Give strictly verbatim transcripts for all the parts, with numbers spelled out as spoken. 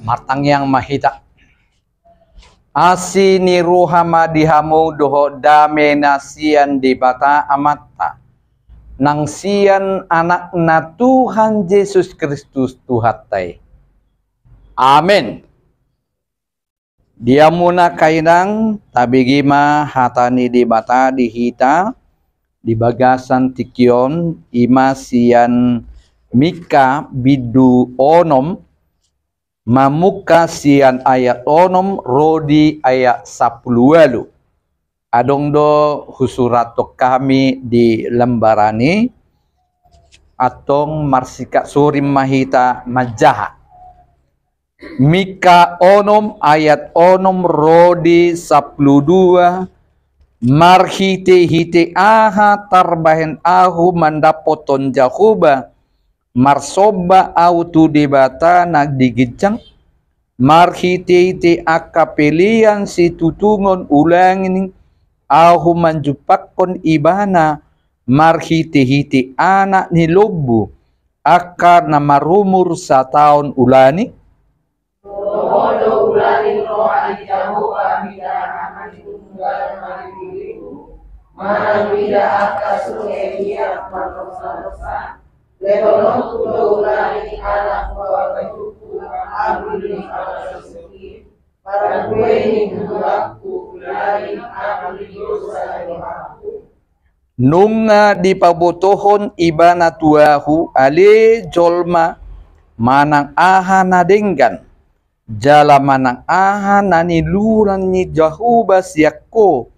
Martangiang ma hita. Asi ni roha ma di hamu dohot dame na sian Debata Amanta, nang sian Anakna Tuhan Jesus Kristus Tuhanta i. Amen. Di hamuna, inang, tabege ma hata ni Debata di hita di bagasan tingki on, i ma sian Mika bindu onom, mamungka sian ayat onom ro di ayat sampulu ualu. Adong do husurathon hami di lambaran i, antong marsikat sorin ma hita manjaha. Mika onom ayat onom ro di sampulu dua. Marhitehite aha tarbahen ahu mandapothon Jahowa? Marsomba ahu tu Debata na di ginjang? Marhitehite angka pelean situtungon ulaning ahu manjumpangkon Ibana, marhitehite anak ni lombu, angka na marumur sataon ulaning? Toho do ulaning roha ni Jahowa mida anak ni lombu manang mida angka sunge ia mardosa-dosa. Lehononku do ulaning anak tu anak ni lombu, anak ni lombu. Nunga dipabotohon Ibana tu ahu, ale jolma, manang aha na denggan, jala manang aha na niurulan ni Jahowa sian ho,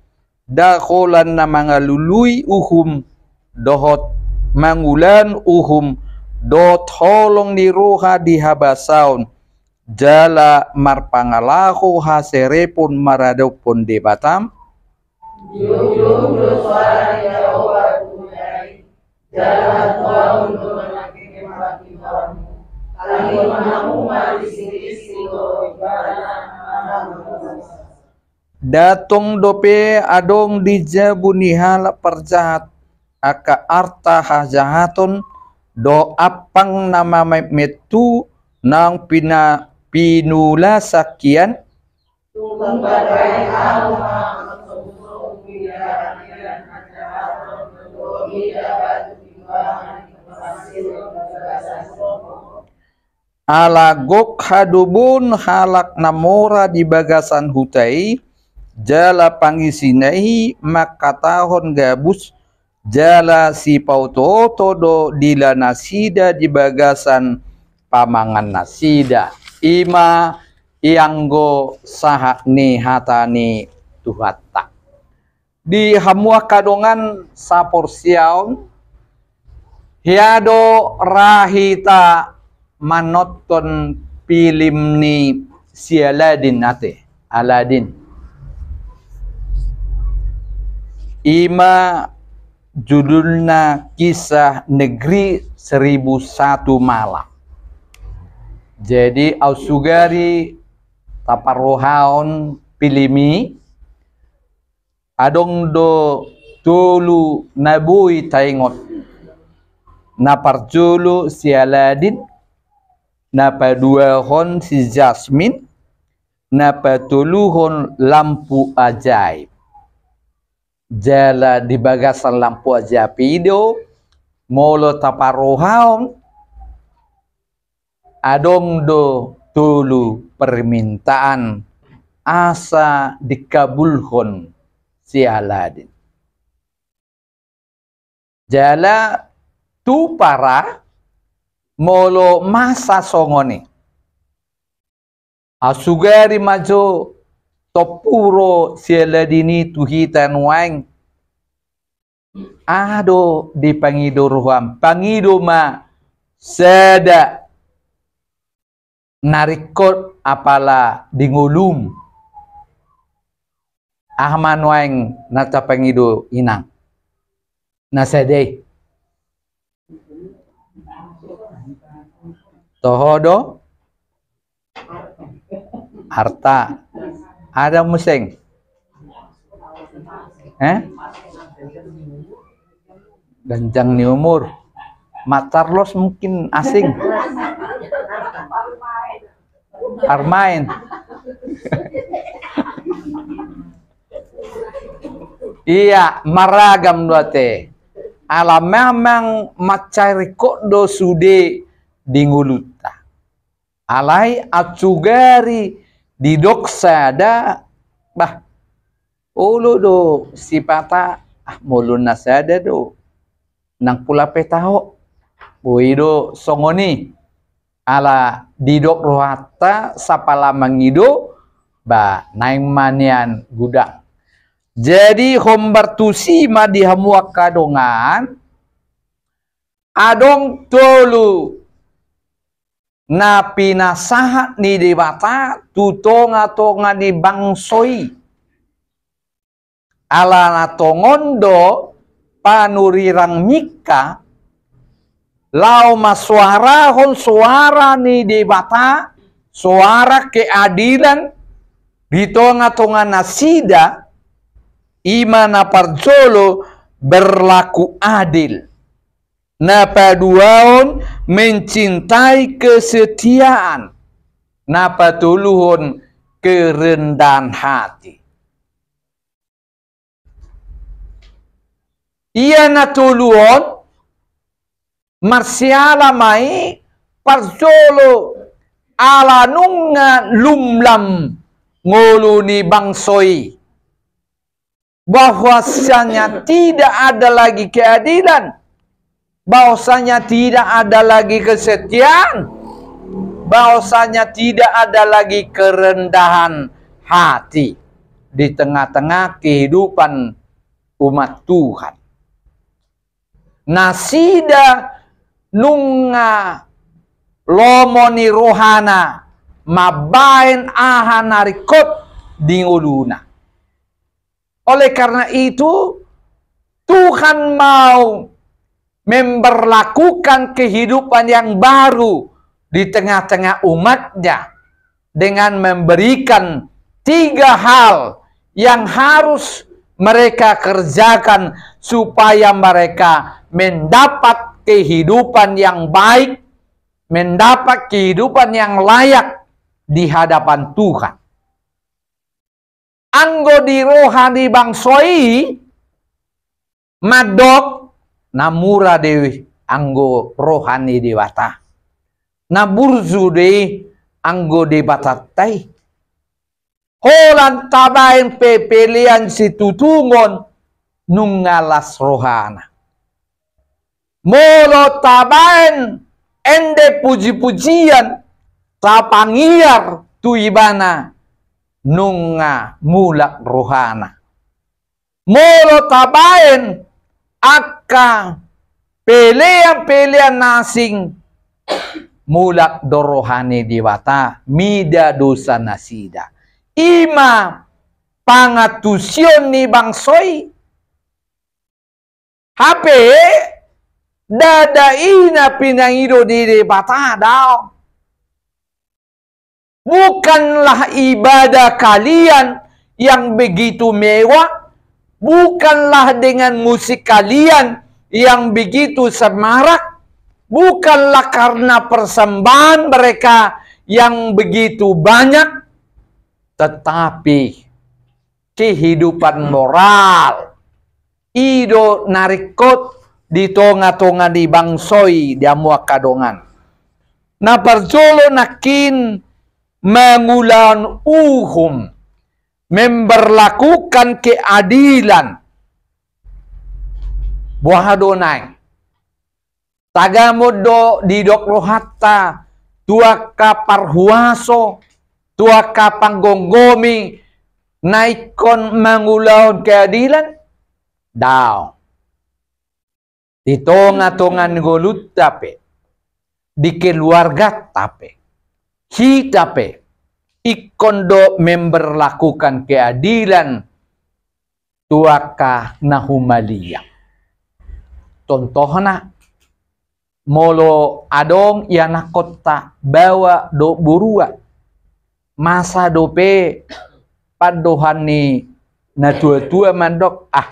ndang holan na mangalului uhum dohot mangulahon uhum dohot holong ni roha di habasaon, jala marpangalaho haserepon maradophon Debatam? Jujur do soara ni Jahowa tu huta i, jala hatuaon do mangangke partingkianmu. Tangihon hamu ma disi-disi dohot ibana. Ndang tong dope adong di jabu ni halak parjahat angka arta hajahaton dohot ampang na mametmetu naung pina-, pinulasan hian? Tung tarbahen ahu ma marsobusobu mida pelean hajahaton dohot mida batu timbangan di parsilon bagasan sopo. Ala gok hadoboon halak na mora di bagasan huta i, jala pangisina i mangkatahon gabus, jala sipaoto-oto do dila nasida di bagasan pamangan nasida. I ma ianggo sahat ni hata ni Tuhanta. Di hamu angka dongan saporseaon, hea do ra hita manonton pilim ni si Aladin ate, Aladin. I ma judulna Kisah Negeri Seribu Satu Malam. Jadi, aut sugari taparrohahon pilim i, adong do tolu na boi taingot. Na parjolo si Aladin, na paduahon si Jasmine, na patoluhon lampu ajaib. Jala di bagasan lampu ajaib i do, molo taparrohahon, adong do tolu permintaan asa dikabulhon si Aladin. Jala tupa ra molo masa songon i. Aut sugari ma jo tompu ro si Aladin i tu hita nuaeng. Aha do dipangido roham? Pangido ma sada na ringkot apala di ngolum. Aha ma nuaeng na tapangido, inang? Na sada i. Toho do? Arta. Ada muse? Eh? Ganjang ni umur. Mak Carlos mungkin asing. Parmaen. Ia, maragam do ate. Ala memang mansai ringkot do sude di ngolunta. Alai ansugari didok sada, bah, olo do sipata, ah, molo na sada do, nang pola pe taho. Boi do songon i. Ala didok rohanta sapala mangido, ba, naeng ma nian godang. Jadi hombar tusi ma di hamu angka dongan, adong tolu na pinasahat ni Debata tu tonga-tonga ni bangso i. Ala na tongon do panurirang Mika, laho masuarahon soara ni Debata, soara keadilan di tonga-tonga nasida, i ma na parjolo berlaku adil. Na paduahon mencintai kesetiaan. Na patoluhon kerendahan hati. Ia na tolu on marsiala ma i parjolo ala nunga lumlam ngolu ni bangso i. Bahwasanya tidak ada lagi keadilan, bahwasanya tidak ada lagi kesetiaan, bahwasanya tidak ada lagi kerendahan hati di tengah-tengah kehidupan umat Tuhan. Nasida nunga lomo ni rohana mambaen aha na ringkot di ngoluna. Oleh karena itu, Tuhan mau memberlakukan kehidupan yang baru di tengah-tengah umat-Nya dengan memberikan tiga hal yang harus mereka kerjakan supaya mereka mendapat kehidupan yang baik, mendapat kehidupan yang layak di hadapan Tuhan. Anggo di roha ni bangso i mandok, na mura do i anggo roha ni Debata. Na burju do i anggo Debatanta i. Holan tabaen pe pelean situtungon nunga las rohana. Molo tabaen ende puji-pujian, tapangiar tu ibana, nunga mulak rohana. Molo tabaen angka pelean-pelean na asing, mulak do roha ni Debata, mida dosa nasida. I ma pangantusion ni bangso i. Hape, ndada i na pinangido ni Debata, daong. Bukanlah ibadah kalian yang begitu mewah, bukanlah dengan musik kalian yang begitu semarak, bukanlah karena persembahan mereka yang begitu banyak, tetapi kehidupan moral. I do na ringkot di tonga-tonga ni bangso i, di hamu angka dongan. Na parjolo nangkin mangulahon uhum, memberlakukan keadilan. Boha do naeng? Tagamon do didok rohanta tu angka parhuaso, tu angka panggomgomi na ingkon mangulahon keadilan? Daong. Di tonga-tonga ni ngolunta pe, di keluarganta pe, hita pe ingkon do memberlakukan keadilan tu angka na humaliang. Contohna, molo adong ianakkonta baoa dohot borua, masa dope pandohan ni na tua-tua mandok, ah,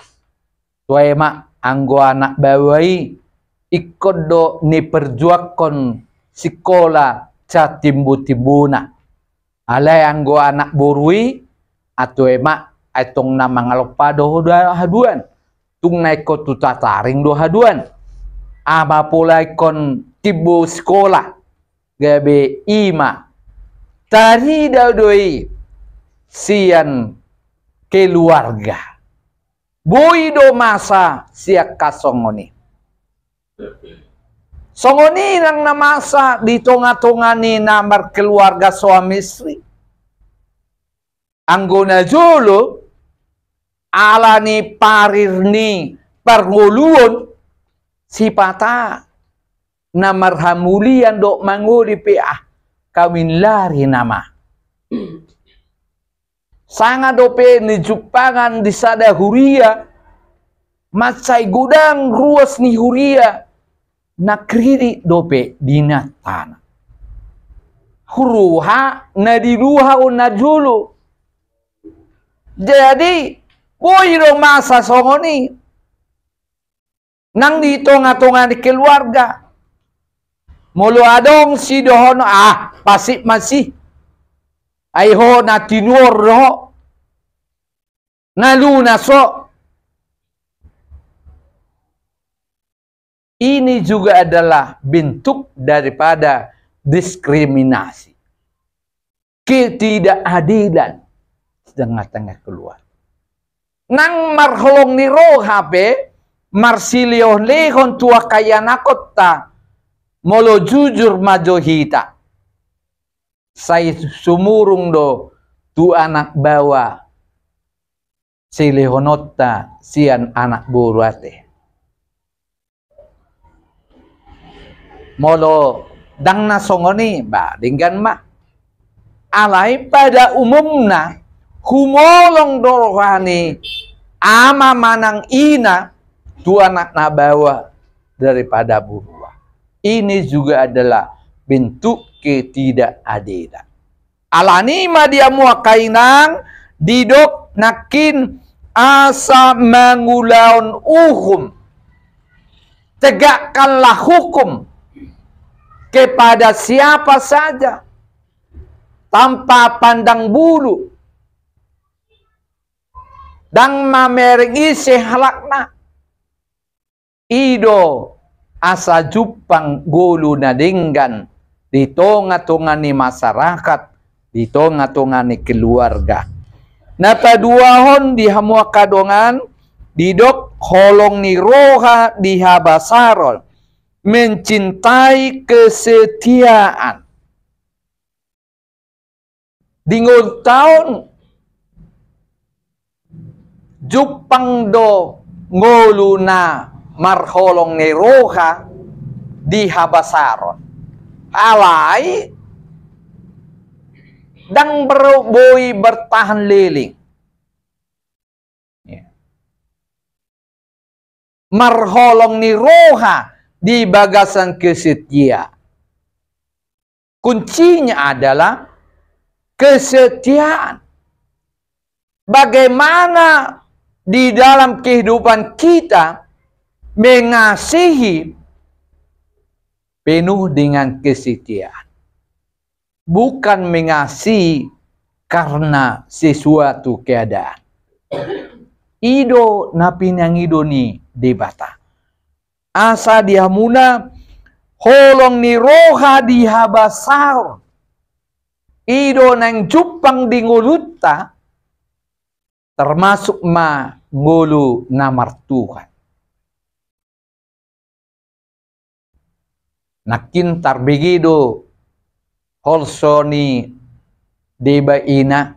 toe ma, anggo anak baoa i ingkon do niperjuangkon sikola Alai anggo anak boru i, antong ma, antong na mangalompa do haduan. Tung na ingkon tu tataring do haduan. Ai ma pola ingkon timbo sikola. Gabe i ma tarida do i sian keluarga. Boi do masa sian hasongon i. Songon i nang na masa di tonga-tonga ni na markeluarga suami istri. Anggo na jolo, ala ni parir ni parngoluon, sipata na marhamulian dohot mangoli pe, ah, kawin lari nama. Sanga dope nijumpangan di sada huria, mansai godang ruas ni huria, na kredit dope di na tana. Huroha na diluha on na jolo. Jadi, boi do masa songon i. Nang di tonga-tonga ni keluarga. Molo adong sidohon, ah, pasip ma si. Ai ho na tinuor do ho. Nga lunas ho. Ini juga adalah bentuk daripada diskriminasi. Ketidakadilan di tengah-tengah keluarga. Nang marholong ni roha pe, marsilehon-lehon tu angka ianakhonta, molo jujur ma jo hita. Sai sumurung do tu anak baoa silehononta sian anak boru ate. Molo ndang na songon i, ba, denggan ma. Alai pada umumna, humolong do roha ni ama manang ina tu anak na baoa daripada borua. Ini juga adalah bentuk ketidakadilan. Alani i ma di hamu angka inang, didok nangkin asa mangulahon uhum. Tegakkanlah hukum kepada siapa saja, tanpa pandang bulu. Ndang mamereng ise halakna. I do asa jumpang ngolu na denggan di tonga-tonga ni masyarakat, di tonga-tonga ni keluarga. Na paduahon di hamu angka dongan, didok holong ni roha di habasaron, mencintai kesetiaan. Di ngolunta on jumpang do ngolu na marholong ni roha di habasaron. Alai ndang ber-, boi bertahan leleng. Ya. Marholong ni roha di bagasan kesetiaan. Kuncinya adalah kesetiaan. Bagaimana di dalam kehidupan kita mengasihi penuh dengan kesetiaan. Bukan mengasihi karena sesuatu keadaan. I do na pinangido ni Debata. Asa di hamuna holong ni roha di habasaron. I do naeng jumpang di ngolunta, termasuk ma ngolu na martuhan. Nangkin tarbege do holso ni deba ina,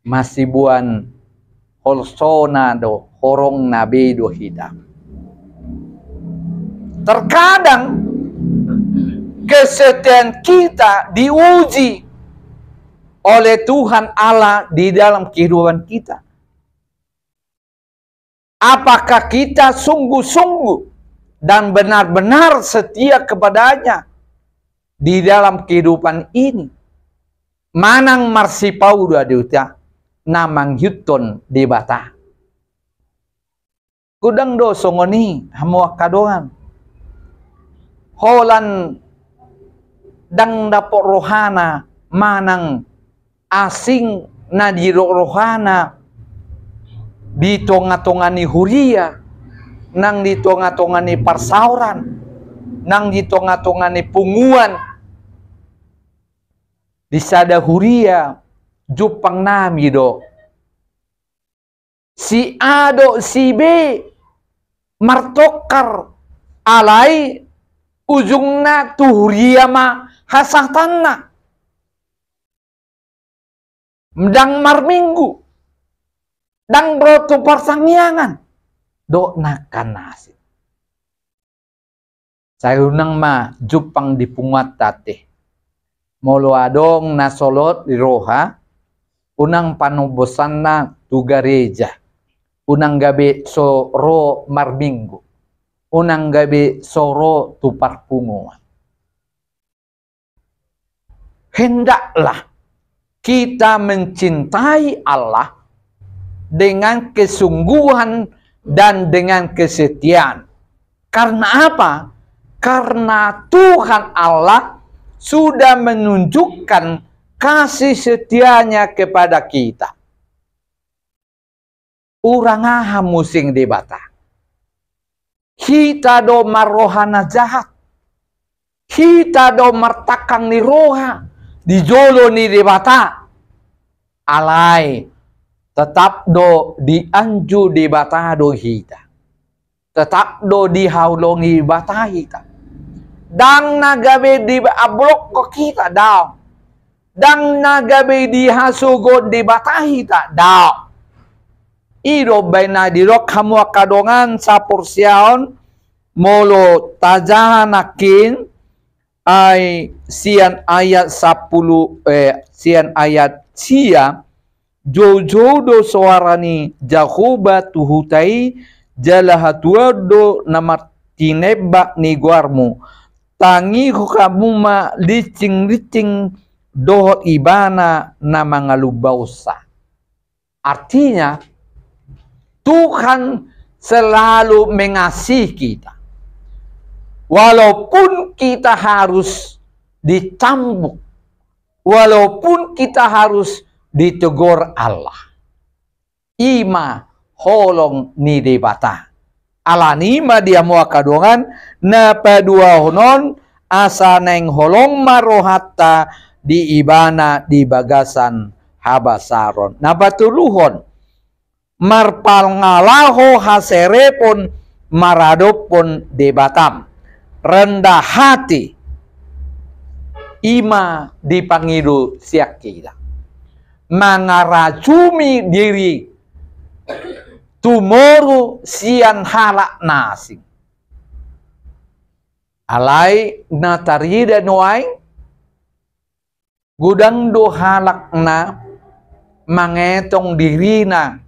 masiboan holsona do horongna be do hita. Terkadang kesetiaan kita diuji oleh Tuhan Allah di dalam kehidupan kita. Apakah kita sungguh-sungguh dan benar-benar setia kepada-Nya di dalam kehidupan ini? Manang marsipau do hita na mangihuthon Debata? Godang do songon i hamu angka dongan. Holan ndang dapot rohana manang asing na didok rohana di tonga-tonga ni huria, nang di tonga-tonga ni parsaoran, nang di tonga-tonga ni punguan, di sada huria jumpang nami do si A dohot si B martongkar, alai ujungna tu huria ma hasahatanna. Ndang marminggu, ndang ro tu parsangiangan, dohot nangkin na asing. Sai unang ma jumpang di punguanta ate. Molo adong na solot di roha, unang panombosanna tu gareja, unang gabe so ro marminggu, unang gabe so ro tu parpunguan. Hendaklah kita mencintai Allah dengan kesungguhan dan dengan kesetiaan. Karena apa? Karena Tuhan Allah sudah menunjukkan kasih setia-Nya kepada kita. Urang aha muse Debata? Hita do marroha na jahat. Hita do martangkang ni roha di jolo ni Debata. Alai tetap do dianju Debata do hita. Tetap do dihaholongi Debata hita. Ndang na gabe diamblok hita, daong. Ndang na gabe dihasogohon Debata hita, daong. I do umbahen na didok hamu angka dongan saporseaon, molo tajaha nangkin, ai sian ayat sampulu, eh, sian ayat sia, joujou do soara ni Jahowa tu huta i, jala hatuaon do na martinembak ni goarmu. Tangihon hamu ma lincing-lincing dohot Ibana na mangalumbaonsa. Artinya, Tuhan selalu mengasihi kita. Walaupun kita harus dicambuk, walaupun kita harus ditegur Allah. I ma holong ni Debata. Alani i ma di hamu angka dongan na paduahon on, asa naeng holong ma rohanta di Ibana di bagasan habasaron. Na patoluhon, marpangalaho haserepon maradophon Debatam. Rendah hati. I ma dipangido sian hita. Mangarajumi diri tumoru sian halak na asing. Alai na tarida nuaeng, godang do halak na mangetong dirina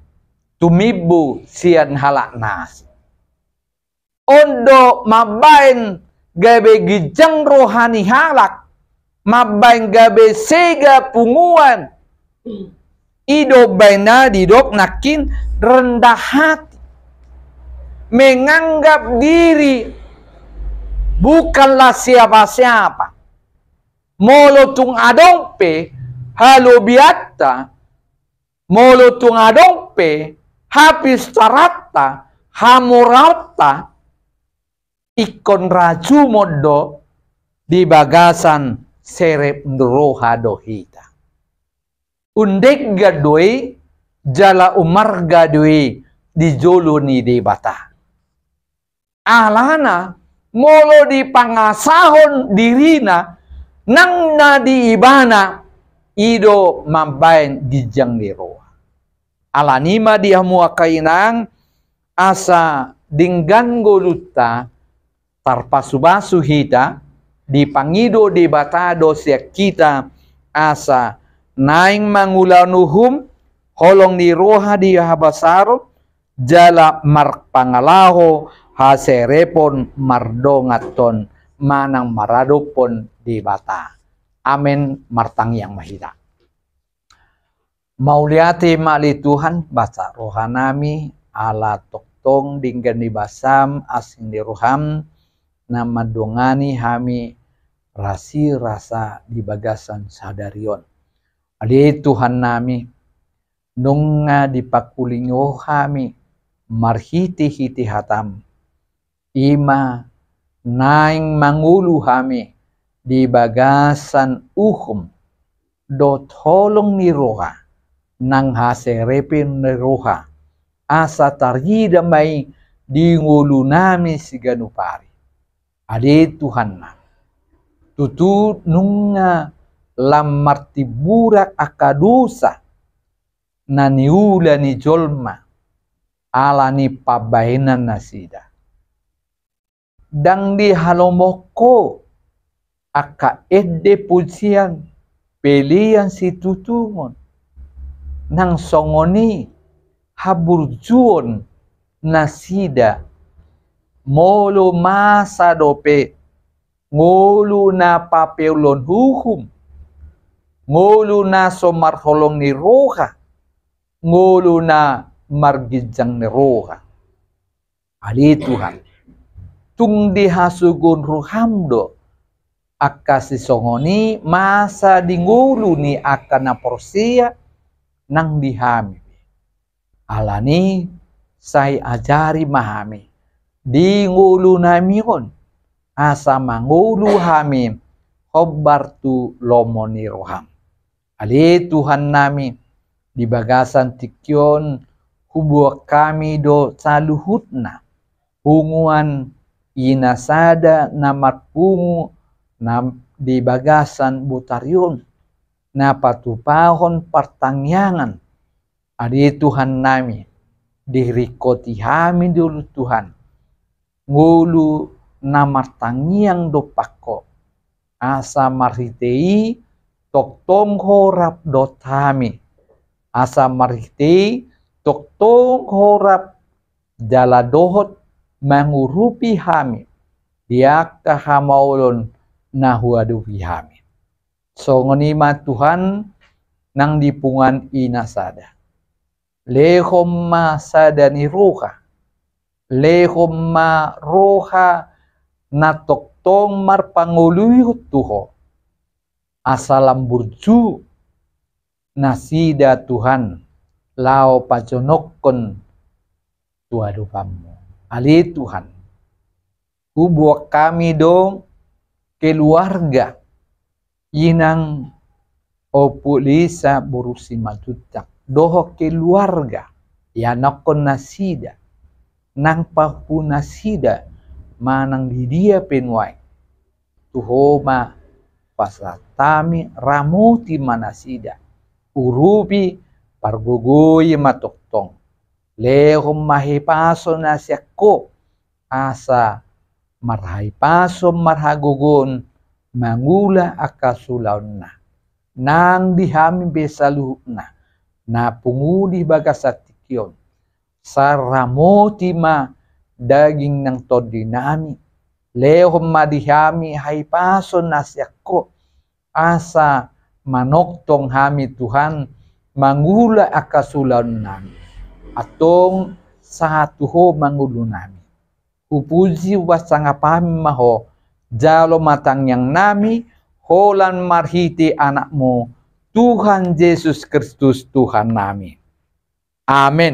tumimbo sian halak na asing. On do mambahen gabe ginjang roha ni halak, mambahen gabe sega punguan. I do umbahen na didok nangkin rendah hati. Menganggap diri bukanlah siapa-siapa. Molo tung adong pe halobianta, molo tung adong pe hapistaranta, hamuraonta, ingkon rajumon do di bagasan serep ni roha do hita. Undenggan do i, jala umarga do i di jolo ni Debata. Alana, molo dipangasahon dirina, nang na di ibana, i do mambahen ginjang ni roha. Alani i ma di hamu angka inang, asa denggan ngolunta, tarpasupasu hita, dipangido Debata do sian hita, asa naeng mangulahon uhum, holong ni roha di habasaron, jala marpangalaho haserepon mardonganhon manang maradophon Debata. Amen. Martangiang ma hita. Mauliate ma ale Tuhan, basa rohanami, ala tongtong denggan ni basam, asing ni roham, na mandongani hami rasirasa di bagasan sadari on. Ale Tuhan nami, nunga dipangkulingi Ho hami marhite-hite hataM. I ma naeng mangolu hami di bagasan uhum dohot holong ni roha nang haserepan ni roha, asa tarida ma i di ngolu nami siganup ari. Ale Tuhan nami, tutu nunga lam martimburak angka dosa na niula ni jolma ala ni pambahenan nasida. Ndang dihalomohon Ho angka ende pujian, pelean, situtungon, nang songon i haburjuon nasida, molo masa dope ngolu na papeulon uhum, ngolu na so marholong ni roha, ngolu na marginjang ni roha. Ale Tuhan, tung dihasuhuton rohaM do angka sisongon i masa di ngolu ni angka na porsea nang di hami. Alani i sai ajari ma hami di ngolu nami on, asa mangolu hami hombar tu lomo ni rohaM. Ale Tuhan nami, di bagasan tingki on huboan hami do saluhutna punguan i na sada na marpungu na di bagasan botari on, na patupahon partangiangan. Ale Tuhan nami, diringkoti hami do Tuhan ngolu na martangiang dompak Ho, asa marhite i tongtong Ho rap dohot hami, asa marhite i tongtong Ho rap jala dohot mangurupi hami di angka hamaolon na huadopi hami. Songon i ma Tuhan nang di punguan i na sada. Lehon ma sada ni roha, lehon ma roha na tongtong marpangoluhon tu Ho, asa lam burju nasida Tuhan laho pajonokhon tu adopanMu. Ale Tuhan, huboan hami do keluarga inang Ompu Lisa boru Simanjuntak dohot keluarga, ianakhon nasida, nang pahompu nasida manang di dia pe nuaeng. Tu Ho ma pasahat hami, ramoti ma nasida, urupi, pargogoi ma tongtong. Lehon ma hahipason na sian Ho, asa marhahipason marhagogoon mangula angka sulaonna. Nang di hami pe saluhutna na pungu di bagasan tingki on, sai ramoti ma daging nang tondi nami. Lehon ma di hami hahipason na sian Ho, asa manongtong hami Tuhan mangula angka sulaon nami. Antong sahat tu Ho ma ngolu nami. Hupuji, hupasangaphon ma Ho, jalo ma tangiang nami, holan marhite AnakMu, Tuhan Jesus Kristus Tuhan nami. Amen.